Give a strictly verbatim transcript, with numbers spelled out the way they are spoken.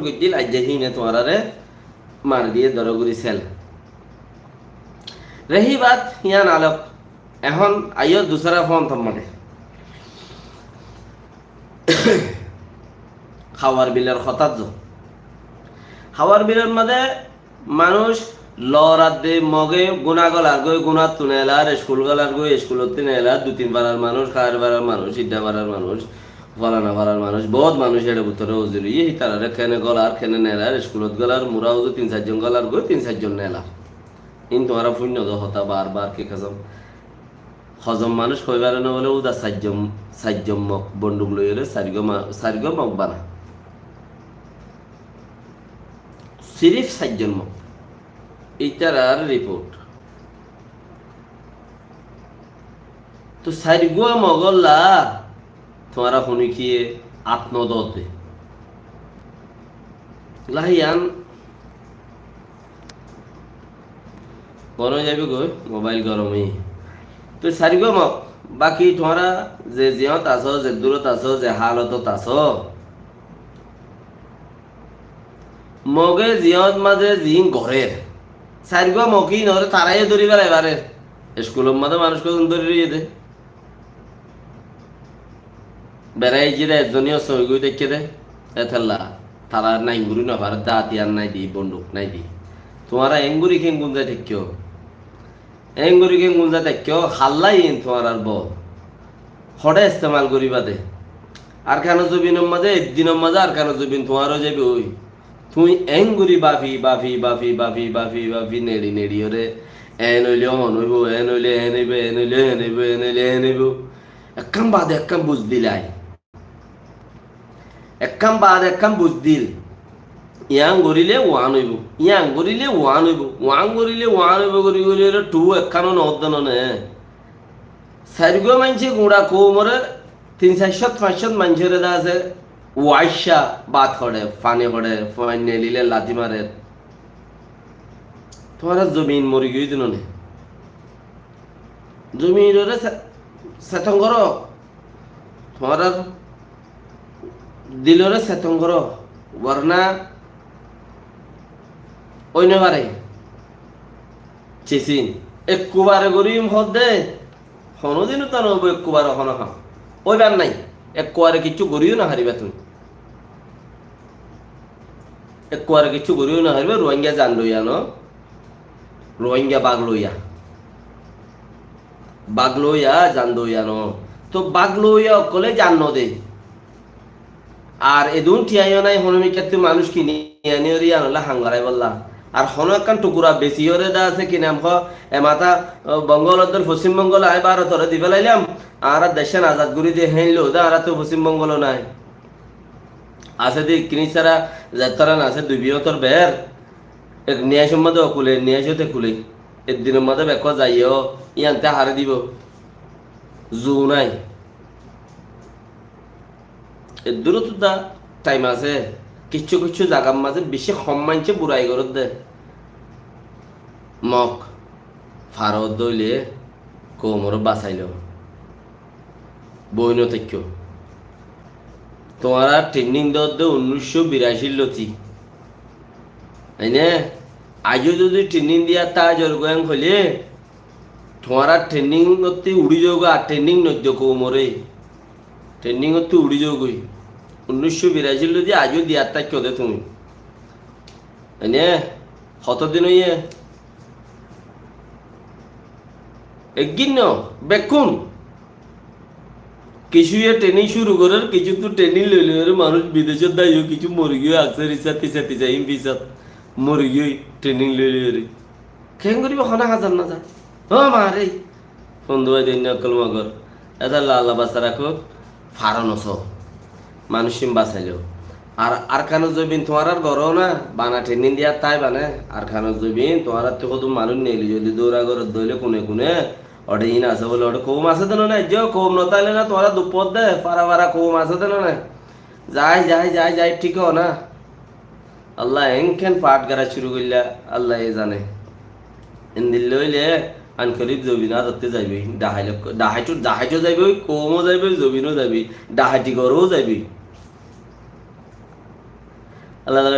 goijjíl, aijja híine tuáñrare mari diyé dóro gorí sel. Rehi baat yían alok, ehón aiyó dusára fóntor mazé. Hawar bilor hotát zo. Hawar bilor mazé manúic lorar de Moge gúna golar goi, gúnattú nelar, eskul golar goi, eskulottú nelar, dui tin farar manúic, háir farar manúic, idda farar manúic, folana farar manúic, bout manúic ere bútore uzur óiye, hítarare kene golar, kene nelar, eskulot golar, mura uzu tin sair zon golar goi, tin sair zon nelar. Ín tuáñra fúinno de hotá bar bar ki kosóm. Hozon manúic hoi fare no bóle, uda sair zon, sair zon Mog bonduk loiyóre sairgua ma-, sairgua Mog bana. Sirif sair zon Mog. Ítarar riport. Tó sairgua Mogolla tuáñra hone kiyé át no dóde. Lahiyan bon ói zaibo goi, mobail gorom ói. Tó sairgua Mog, baki tuáñra ze ziyót asó, ze durot asó, ze halotot asó, Moge ziyót mazé ziín gorér, sairgua Mog íinoré taraiyó dóri félai farer. Eskulor mazé manúic hozon dóri roiyé de. Berai giyé de, ezzoniyó sói goi táikke de. Étella tará nainguri no farer de, átiyar nái de, bonduk nái de. Tuáñra engguri kengun zai táikko? Engguri kengun zai táikko? Hálla iín tuáñrar bol. Hoçé estemal goriba de? Arkanor zobinor mazé, eddinor mazé Arkanor zobin tuáñr ói zaiboi. Tuñí engguri bafi, bafi, bafi, bafi, bafi, bafi, neçi, neçiyóre, en óile on óibo, en óile en óibo, en óile en óibo, en óile en óibo. Ekkán baade ekkán buzdíl ai. Ekkán baade ekkán buzdíl. Yián goríle uán óibo, yián goríle uán óibo, uán goríle uán óibo gorí gorí ere thu ekkánó noódde none. Sairgua maincé guñça koumoré tin sair cót fañs cót maincóre de asé, uáicca, bát hoçé, faní hoçé, fuain neelilé lati marer. Tuáñrar zobin mori giyói de none. Zobinoré se-, seton goró. Tuáñrar diloré seton goró. Warna ói no fare. Cisin. Ekkubare gorí hoódde. Honódin uta no óibo, ekkubare hono ham óibar nái. Ekkubare kiccú goríyo no fariba tuñí. Ekkubare kiccú goríyo no fariba, Ruáingga zan loiya no. Ruáingga bag loiya. Bag loiya, zan loiya no. Tó bag loiya ókkole zan no de. Ar edún thiañó nái, hono mikkáttú manúic kini aníyoré yíanolla ham goráibolla. Ar hono ekkán thukura besiyóre de asé ki nam hoó, e matá, o, Bongol oddúr Foccím Bongol aññí Bárotoré di félailam, añárar deccán azad gorí de héin lou de, añárattú Foccím Bongol nái. Asé de ikkiní sára zettóran asé duibiyótor beer, ek niyacór mazé ó kule, niyacóte kule. Eddinor mazé bekkúa zaiyó, yíante haré dibo. Zu nái. Eddúrottu da thaim asé, kiccú kiccú zagar mazé bicí hom maincé burai gorédde. Mok, farodde óile koumoré basailo. Boi no táikko. Tuáñra training dodde unnícco biracir loti. Aine, aijó zodi training diya táizor goyán hoilé, tuáñra training ottú uçí zogói, ar training noiddo koumoré. Training ottú uçí zogói. Unnícco biracir lodi aijó diyat táikko de tuñí. Ene, hoto din óiye? Eggín no, bekkún. Kissúye training cúru gorér, kissúttu training loi loiyóre manúic bidecót dáiyo, kissú mori giyói, aksar issá, tisá, tisá, hím fisat mori giyói, training loi loiyóre. Keén goríbo, hono hazar nazar. Ó ma re, bondú bái, dóinna ókkol mogor. Étalla Allah basa rakók, faro nosó. Manúiccún basailó. Ar Arkanor zobin tuáñrar goró na, bana training diya tái bane. Arkanor zobin tuáñrattú hodún manúic neeli zoli dóra goródde óile kune kune. Óde iín asé bóle, óde koum asé de no nai, aijjó koum no táile na, tuáñra duppót de, fara fara koum asé de no nai. Zai, zai, zai, zai, thík ó na. Allah enkén fath gorá cúru goillá, Allaye zane. Endilla óile ankorib zobin azotte zaiboi, dahaito, dahaito zaiboi, koumo zaiboi, zobino zaiboi, dahaiti goró zaiboi. Allah taala